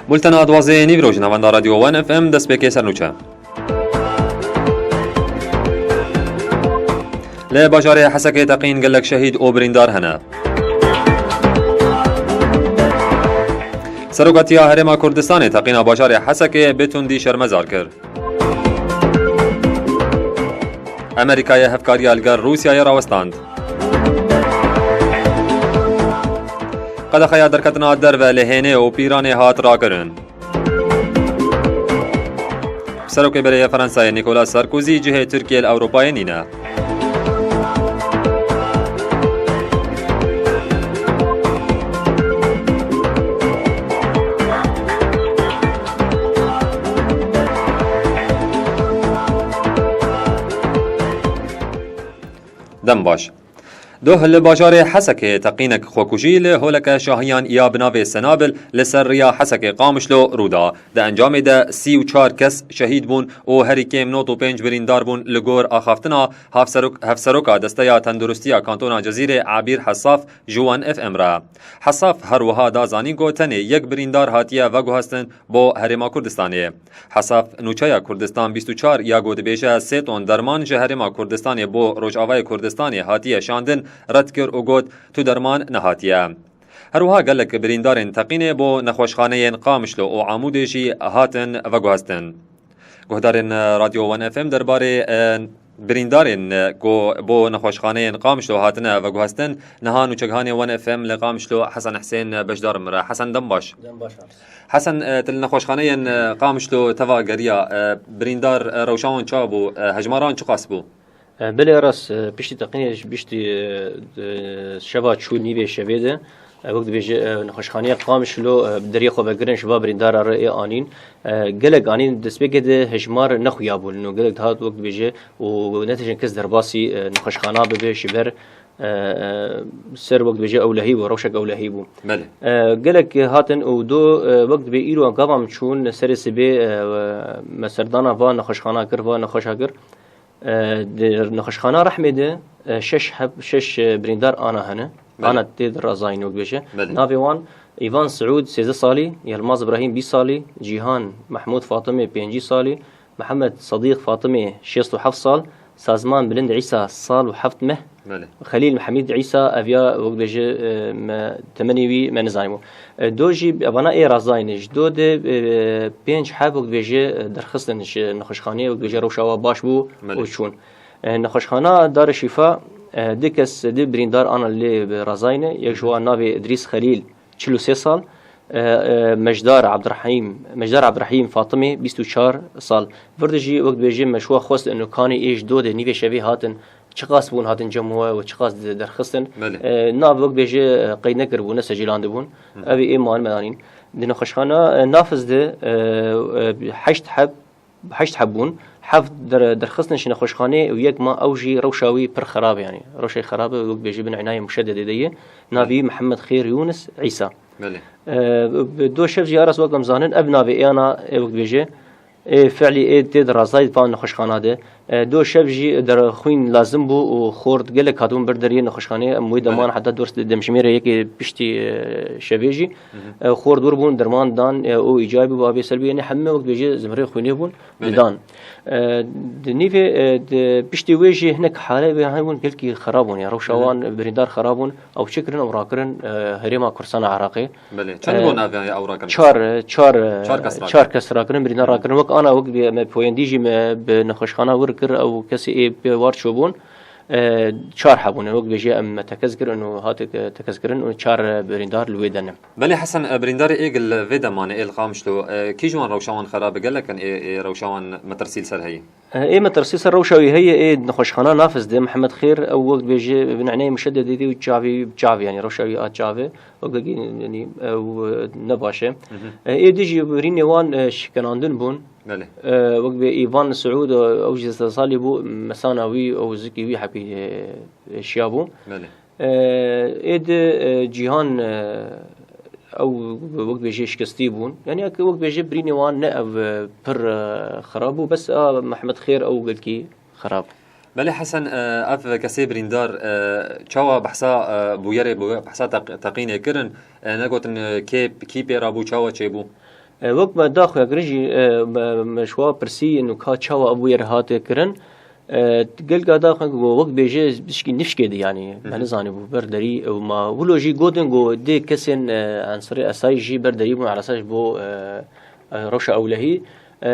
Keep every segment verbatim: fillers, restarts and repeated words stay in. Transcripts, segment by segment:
Bultena duwazê nîvro ji navenda Radyo One F M destpêkê sernûçe. Li bajarê Hesekê teqîn gelek şehîd û birîndar hene. Serokatiya Herêma Kurdistanê teqîna bajarê Hesekê bi tundî şermezar kir. Amerîkayê hevkariya li gel Rûsyayê rawestand. Qedexeya derketina derve li Hênê û Pîranê hat rakirin. Serokê berê yê Fransayê Nicolas Sarkozy cihê Tirkiyê li Ewropayê nîne. Dem baş. Doh li bajarê Hesekê teqînek xwekujî li holeke şahiyan ya bi navê Senabil li ser riya Hesekê Qamişlo rû da. Di encamê de sî û çar kes şehîd bûn û herî kêm nod û pênc birîndar bûn, li gor axaftina hevserok-, hevseroka Desteya Tenduristiya Kantona Cezîrê Ebîr Hesaf ji One F M re. Hesaf her wiha da zanîn ku tenê yek birîndar hatiye veguhestin bo Herêma Kurdistanê. Hesaf nûçeya Kurdistan bîst û çar ya ku dibêje sê ton derman ji Herêma Kurdistanê bo Rojavayê Kurdistanê hatiye şandin, red kir û got, tu derman nehatiye. Her wiha gelek birîndarên teqînê bo nexweşxaneyên Qamişlo û Amûdê jî hatin veguhestin. Guhdarên Radyo One F M derbarê, e, birîndarên, e, ku bo nexweşxaneyên Qamişlo hatine veguhestin, niha nûçeghanê One F M li Qamişlo Hesen Husên beşdar min re. Hesen, dem baş. Dem baş. Hesen, e, tu li nexweşxaneyên, e, Qamişlo teva geriya, e, birîndar, e, rewşa wan çawa bû? E, hejmara wan çiqas bû? E, belê rast, e, piştî teqînê ji piştî, e, e, şeva çû nîvê şevê de, e, wek dibêje, e, nexweşxaneya Qamişlo, e, deriyê xwe vegirin, ji va birîndara re ê anîn. E, gelek anîn destpêkê de hejmar nexuya bûn. Gelek dihat wek dibêje û netêşin kes derbasî, e, nexweşxana bibe ji ber, e, e, ser wek dibêje ewlehî bû, rewşek ewlehî bû. Belê. E, gelek hatin û do, e, wek dibê îro gava min çûn serê sibê, e, me serdana va nexweşxana kir, va nexweşa kir. E, di nexweşxana Rehmê de, e, şeş heb, şeş, e, birîndar ana hene. Belê. Ana tê di razayîn wek dibêje. Belê. Navê wan Îvan Siûd sêzdeh salî, Yilmaz Îbrahîm bîst salî, Cîhan Mehmûd Fatimê pêncî salî, Mihemed Sedîq Fatimê şêst û heft sal, Sazman Bilind Îsa sal û heft meh, Belê. Xelîl Mihemîd Îsa eviya wek dibêje, e, me temenê wî me nizanîbû. E, do jî evana ê razayîn ji do de, e, pênc heb wek dibêje, e, derxistin ji nexweşxaneyê wek dibêje rewşa wa baş bû Belê. Û çûn. E, nexweşxana Darê Şîfa, e, du kes, du birîndar ana lê bi razayîne. Yek ji wan navê Idrîs Xelîl, çil û sê sal, e, e, Mejdar Abdurrahîm, Mejdar Abdurrahîm Fatimê bîst û çar sal. Vir de jî wek dibêje me ji wa xwest û kanê ê ji do de nîvê şevê hatin, çiqas bûn hatin cem we û çiqas de-, derxistin. Belê. E, nav wek dibêje, e, qeyd nekiribûn, ne secîlandibûn. Hı. Ev ê man me anîn. Di nexweşxana, e, Nafiz de, e, e, heşt heb heşt heb bûn. Heft der-, derxistin ji nexweşxanê û yek ma ew jî rewşa wî pir xerab e, yanî rewşa wî xerab e, wek dibêje bin inayê muşededê de ye. Navî Mihemed Xêr Yûnis Îsa. Belê. E, bi do şev jî aras wek em zanin, ev navê ê ana, ê wek dibêje, ê fiilî ê tê di razayî van nexweşxana de. E, do şev jî der xwîn lazim bû û xort gelek hatibûn ber deriyê nexweşxanê. Em wê deman Belê. Heta dor demjimêrê yekê piştî, e, şevê jî, Hı hı. e, xort wir bûn, derman dan, e, û îcabî bû, abê ser bû, yanî heme wek dibêje zimrê xwînê bûn, Belê. Didan. E, di nîvê, e, di piştî wê jî hinek hale wê hebûn gelkî xerab bûn, ya rewşa Hı hı. wan birîndar xerab bûn, ew çi kirin, ew rakirin, e, herêma Kurdistana Iraqê. Belê. Çend E, bûn ev, ew rakirin? Çar, çar, Çar kes rakirin. Çar kes rakirin, birîndar Hı. rakirin. Wek ana, wek bi, me poyendî jî me bi nexweşxana wir kir, ew kesê ê pê war çûbûn. E, çar hebûne, wek dibêje em me tekez kirin û hate ke-, tekez kirin û çar, e, birîndar li wê de ne. Belê Hesen, e, birîndarê ê gil vê demanê ê li Qamişlo, e, kî ji wan rewşa wan xerab e, gelek in ê, ê rewşa wan metirsî li ser heyî? E, ê metirsî ser rewşa wî heye, ê nexweşxana Nafiz de, Mihemed Xêr, ew wek dibêje, bi nîneyê muşededê dê û çavê wî bi çav, yanî rewşa wî a çavê, wek gilkî, yanî, ew, e, ne baş e. Hı hı. E, ê dî jî birînê wan, e, şikenandin bûn. Belê. E, wek dibê Îvan Siûd, e, ew jî sed salî bû, mesana wî, ew zikî wî hepî, e, şiya bû. Belê. E, ê di, e, cîhan, e, ew wek dibêje şikestî bûn. Yanî wek, wek dibêje birînê wan ne ev, e, pir, e, xerab bû, bes a Mehmet Xêr ew gelkî xerab. Belê Hesen, e, ev kesê birîndar, e, çawa behsa, e, bûyerê bû, behsa teq-, teqînê kirin, e, negotin, e, kê, kî pê rabû, çawa çêbû? E, wek me daxuya kirin jî, e, me, me ji wa pirsî û ka çawa ev bûyer hate kirin. E, gelka daxuya ku wek bêje pişkî nifşkê di, yanî me nizanî bû ber derî û ma wilo jî gotin ku dê kesên, e, ensirê esayî jî ber derî bûn, eresa ji bo, e, e, rewşa ewlehî, e,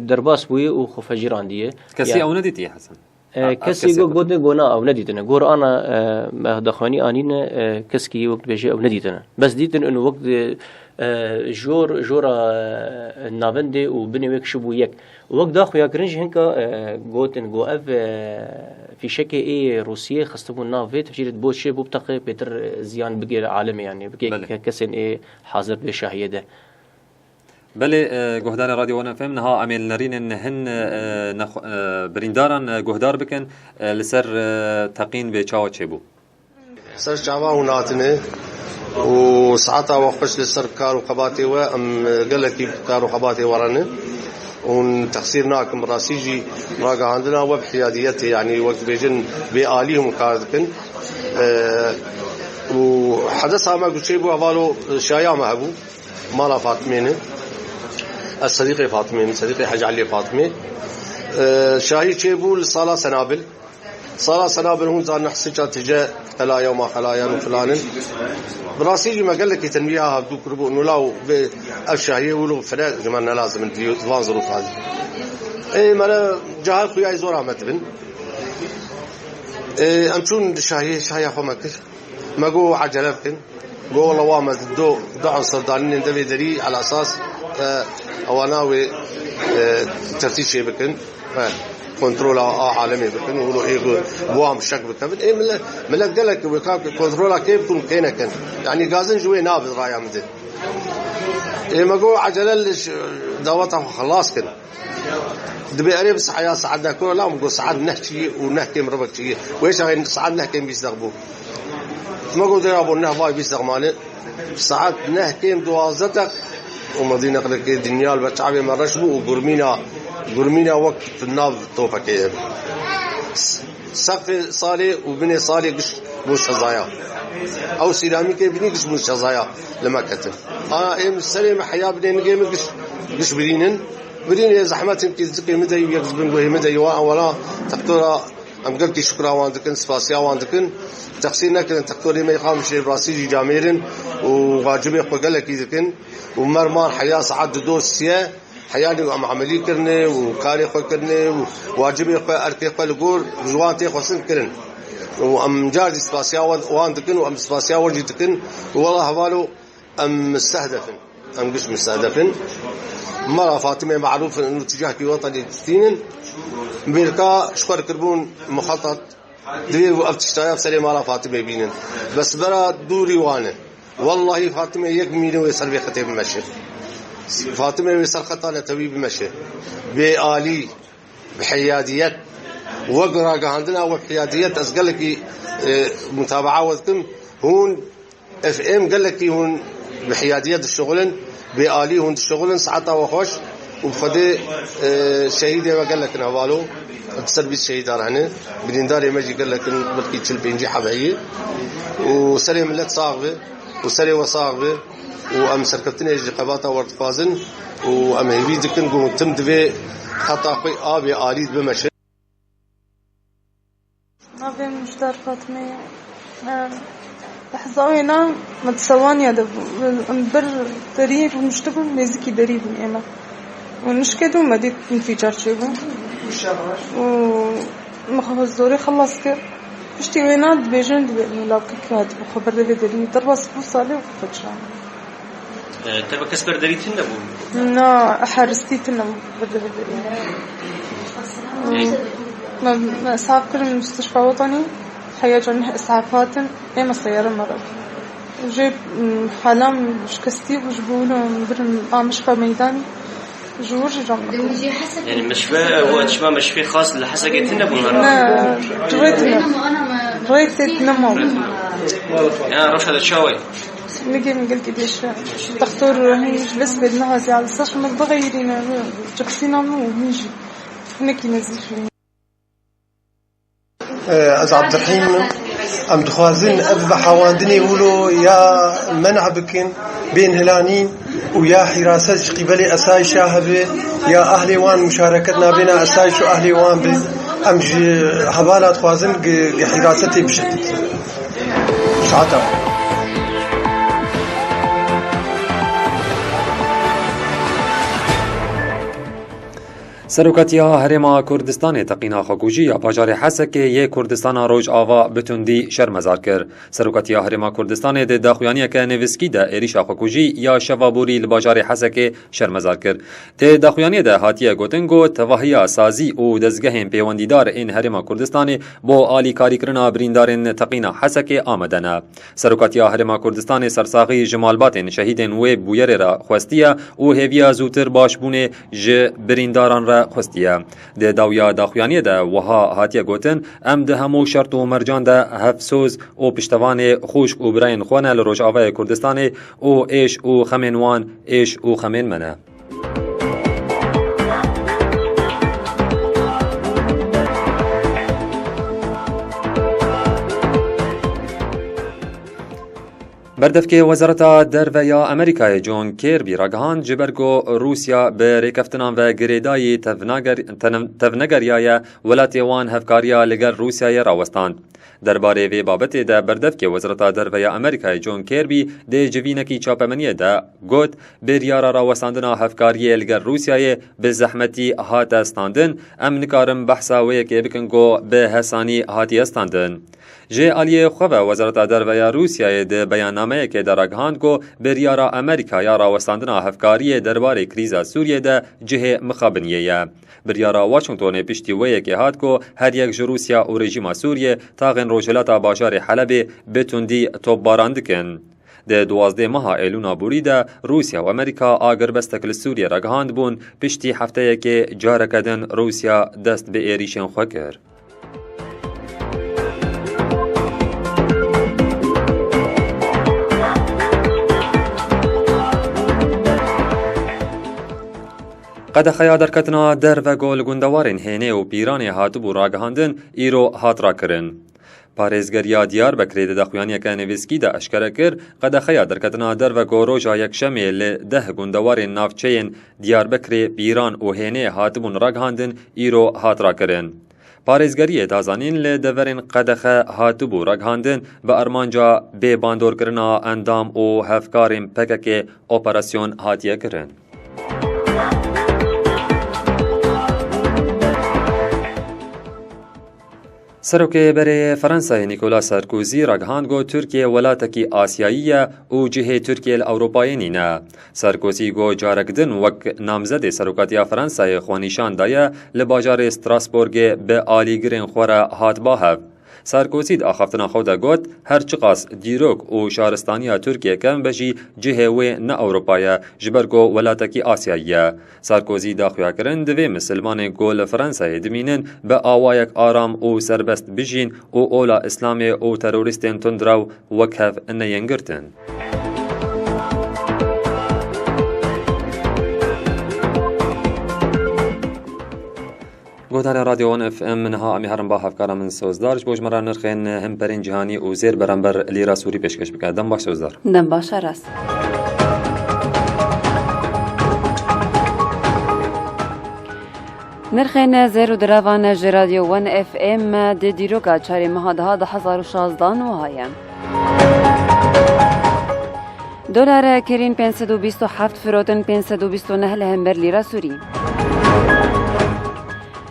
derbas bûye û xwe fecîrandiye. Kesî Ya- ew nedîtiye, Hesen? E, A- a kesî kesê go-, xwe gotin go na ew nedîtine. Gor ana, e, me daxuyanî anîne, e, keskî wek dibêje ew nedîtine. Bes dîtin û wek di, e, jor, jora, e, navendê û binê wê kişibû yek. Wek daxuya kirin jî hinka, e, gotin go ev, e, fîşekê ê Rûsiyê xistibû nav vê tevcîrê bo çê bo biteqe pêtir, e, ziyan bigêre alemê, yanî bigê Belê. ke-, kesên ê hazir bê şahiyê de. Belê, e, guhdarê Radyo Wan F M, niha em ê li nerînên hin, e, nexwe-, e, birîndaran, e, guhdar bikin, e, li ser, e, teqîn bê çawa çêbû. Ser çava hûn hatine û saeta we xweş li ser kar û xebatê we, em gelekî kar û xebatê we re ne. Hûn texsîr nakin, bi rastî jî ragihandina we bi hiyadiyetê, yanî wek dibêjin bê alî hûn kar dikin. E, û hedesa me ku çêbû hevalo şaya me hebû. Mala Fatmê ne. Ez Sedîqê Fatmê ne, Sedîqê Hecî Eliyê Fatmê. Ee, şahî çêbû li sala Senabil. Sala Senabil hûn zanin hisica tije, hela yewma hela yan û filan in. Bi rastî jî me gelekî tenwîha hevdû kiribû û nûla û vê ev şahiyê wilo fire ji me nelazim in, di van zirûfan. Ê, me re cahil xuyayê zor amet bin. Ê, em çûn di şahiyê, şahiya xwe me kir. Me got, "Ecele bikin." Got, "Wela wa me do, du ensir danînin devê derî, elasas, e, ewana wê, e, teftîşê bikin, e, kontrola a alemê bikin, û ê got, bi wan bi şek bikevin." Ê millet, millet gelek wê ka kontrola kê bikin, kê nekin. Yanî gazin ji wê nabin raya min de. Ê me got, "Ecele li ş-, daweta xwe xilas kin." Dibê erê bi saeya saet neh kor, la min got saet neh çi ye û neh kêm ribek çi ye. Wê şaxê saet neh kêm bîst deq bû. Me got dêra bû neh vay bîst deq mane. Saet neh kêm duwazdeh deq û me dî neqlekê dinya li ber çavê me reş bû û gurmîna, gurmîna wek di nav topekê ye. Sexfê salê û binê salê giş bû şezaya. Ew sîramîkê binî giş bû şezaya li me ketin. Ana êm serê me heya binê nigê min giş, giş birînin. Birînê zehmet in kî zikê min de yek ji bin guhê min de yê wan ewela tektora em gelkî şukra wan dikin, spasiya wan dikin. Texsîr nekirin, tektorê me yê Qamişê bi rastî jî camêr in û wacibê xwe gelekî dikin. Û merman heya saet dido siyeh heyanî û em emelî kirine û karê xwe kirine û wacibê xwe, erkê xwe li gor ji wan tê xwestin kirin. Û em car jî spasiya wan, wan dikin û em spasiya we jî dikin. Û wela hevalo em mistehdef in. Em giş mistehdef in. Mala Fatimê merûf in û tijahkî wetanî tiştînin. Bêrka ji xwe kiribûn muxetat. Divê ev tiştaya bi serê mala Fatimê bînin. Bes vera dûrî wan e. Wellahî Fatimê yek mînê wê ser vê xetê bimeşe. Fatimê wê ser xeta netewî bimeşe. Bê alî, bi heyadiyet. Wek ragihandina we bi heyadiyet ez gelekî, e, mutabaa we dikim. Hûn F M gelekî hûn bi heyadiyet dişixulin, bê alî hûn dişixulin, saeta we xweş û bi Xwedê, e, şehîdê we gelek in hevalo, ser bîst şehîdar hene, birîndarê me jî gelek in, belkî çil pêncî heb heye û serê millet sax be û serê we sax be û em serkeftinê ji xebata we dixwazin û em hêvî dikin ku tim divê xeta xwe a bê alî bimeşin. Navê min Mujdar Fatmê ye. Em, lehza wêna me di Selwaniya de bû. Em ber deriyê rûniştibûn, nêzîkî derî bûn ême. Û nişkê dû me dît înfîcar çêbû. Û me xwe zorê xelas kir. Piştî wêna dibêjin, dibê min lavkekî hatibû xwe ber devê derî. Derbas bû salê û xwe çirand. E, te bi kes ber derî tune bû? Na, heristî tune bû ber devê derî. Ê. Me, me îshaf kirin mustişfa wetanî, heya can neh îshaf hatin, ê me seyare me re. Jê, m, halam şikestî bû, ji bo wilo em birin a mişfa meydanî. Ji wir jî can me. Yani mişfe, e, o çima mişfe xas li Hesekê tune bûn Ne, rê tune. Rê tê tune ma. Ya, rewşa de çawa ye? Nigê min gelkî dêşe. Doktor hîn ji dest pê dine haziya li ser min bixeyrîne, çiqsîna min û hîn jî hinekî nezîf. Ez Abdurhîm im. Em dixwazin ev vehawandinê wilo ya men'a bikin. bên hilanîn û ya hîraset ji qîbelê esayîşa hebe, ya ehlê wan muşareket nabêna esayîş û ehlê wan be. Em ji hevala dixwazin gi, gi hîrasetê bişit. Saeta. Serokatiya Herêma Kurdistanê teqîna xwekujî ya bajarê Hesekê yê Kurdistana Rojava bi tundî şermezar kir. Serokatiya Herêma Kurdistanê di daxuyaniyeke nivîskî de êrîşa xwekujî ya şeva borî li bajarê Hesekê şermezar kir. Di daxuyaniyê de hatiye gotin ku tevahiya sazî û dezgehên pêwendîdar ên Herêma Kurdistanê bo alîkarîkirina birîndarên teqîna Hesekê amade ne. Serokatiya Herêma Kurdistanê sersaxî ji malbatên şehîdên wê bûyerê re xwestiye û hêviya zûtir başbûnê ji birîndaran re xwestiye. Di dawiya daxuyaniyê de wiha hatiye gotin, em di hemû şert û mercan de hevsoz û piştevanê xwişk û birayên xwe ne li Rojavayê Kurdistanê û êş û xemên wan êş û xemên me ne. Berdevkê Wezareta Derve ya Amerîkayê John Kirby ragihand, ji ber ku Rûsya bi rêkeftinan ve girêdayî tevnager-, tev-, tevnegeriyaye, welatê wan hevkariya li gel Rûsyayê rawestand. Derbarê vê babetê de berdevkê Wezareta Derve ya Amerîkayê John Kirby dê civînekî çapemeniyê de got, biryara rawestandina hevkariyê li gel Rûsyayê bi zehmetî hate standin, em nikarin behsa wê yekê bikin ku bi hesanî hatiye standin. Ji aliyê xwe ve Wezareta Derve ya Rûsyayê di beyannameyekê de ragihand ku biryara Amerîka ya rawestandina hevkariyê derbarê krîza Sûriyê de cihê mixabiniyê ye. Biryara Washingtonê piştî wê yekê hat ku her yek ji Rûsya û rejîma Sûriyê taxên rojhilata bajarê Helebê bi tundî topbaran dikin. Di duwazdeh meha Êlûna borî de Rûsya û Amerîka agirbestek li Sûriyê ragihand bûn, piştî hefteyekê careke din Rûsya dest bi êrîşên xwe kir. Qedexeya derketina derve ku li gundewarên Hênê û Pîranê hatibû ragihandin, îro hat rakirin. Parêzgeriya Diyarbekirê di daxuyaniyeke nivîskî de eşkere kir, qedexeya derketina derve ku roja Yekşemê li deh gundewarên navçeyên Diyarbekirê, Pîran û Hênê hatibûn ragihandin, îro hat rakirin. Parêzgeriyê da zanîn, li deverên qedexe hatibû ragihandin, bi armanca bêbandorkirina endam û hevkarên P K K operasyon hatiye kirin. Serokê berê Fransayê Nicolas Sarkozy ragihand ku Tirkiye welatekî Asyayî ye û cihê Tirkiye li Ewropayê nîne. Sarkozy ku carek din wek namzedê serokatiya Fransayê xwe nîşan daye, li bajarê Strasbourgê bi alîgirên xwe re hat ba hev. Sarkozy di axaftina xwe de got, her çiqas dîrok û şaristaniya Tirkiye kevn be jî, cihê wê ne Ewropa ye, ji ber ku welatekî Asyayî ye. Sarkozy da xuyakirin, divê misilmanên ku li Fransayê dimînin bi awayek aram û serbest bijîn û ola Îslamê û terorîstên tundrew wek hev neyên girtin. Guhdarên Radyo One F M, niha em ê herin ba hevkara min Sozdar ji bo ji me re nirxên hemperên cîhanî û zêr beramber lîra Sûrî pêşkêş bike. Dem baş Sozdar. Dem baş Aras. Nirxên zêr û diravan ji Radyo One F M di dîroka çarê meha deha du hezar û şazdan wiha ye. Dolar kirîn pênc sed û bîst û heft, firotin pênc sed û bîst û neh li hember lîra Sûrî.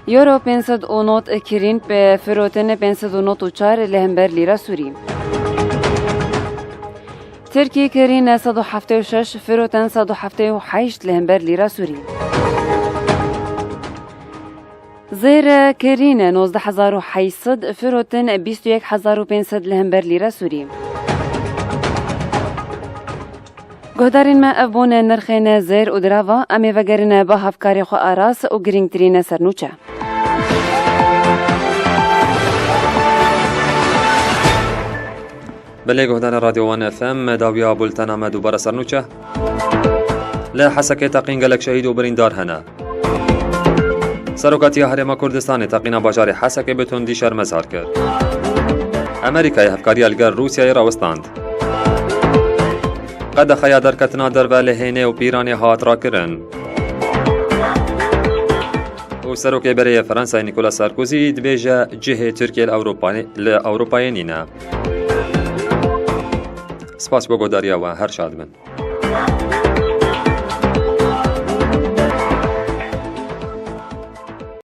Euro pênc sed û nod kirîn, pe-, firotin pênc sed û nod û çar li hember lîra Sûrî. Tirkî kirîn sed û heftê û şeş, firotin sed û heftê û heşt li hember lîra Sûrî. Zêr kirîn nozdeh hezar û heyt sed, firotin bîst û yek hezar û pênc sed li hember lîra Sûrî. Guhdarên me, ev bûne nirxên zêr û dirava. Em ê vegerine ba hevkarê xwe Aras û girîngtirîne sernûçe. Belê guhdarên Radyo One F M, dawiya bultena me dubare sernûçe. Li Hesekê teqîn gelek şehîd û birîndar hene. Serokatiya Herêma Kurdistanê teqîna bajarê Hesekê bi tundî şermezar kir. Amerîkayê hevkariya li gel Rûsyayê rawestand. Qedexeya derketina derve li Hênê û Pîranê hat rakirin. Û serokê berê yê Fransayê Nicolas Sarkozy dibêje cihê Tirkiyê li Ewropa-, li Ewropayê nîne. Spas bo guhdariya we, her şad bin.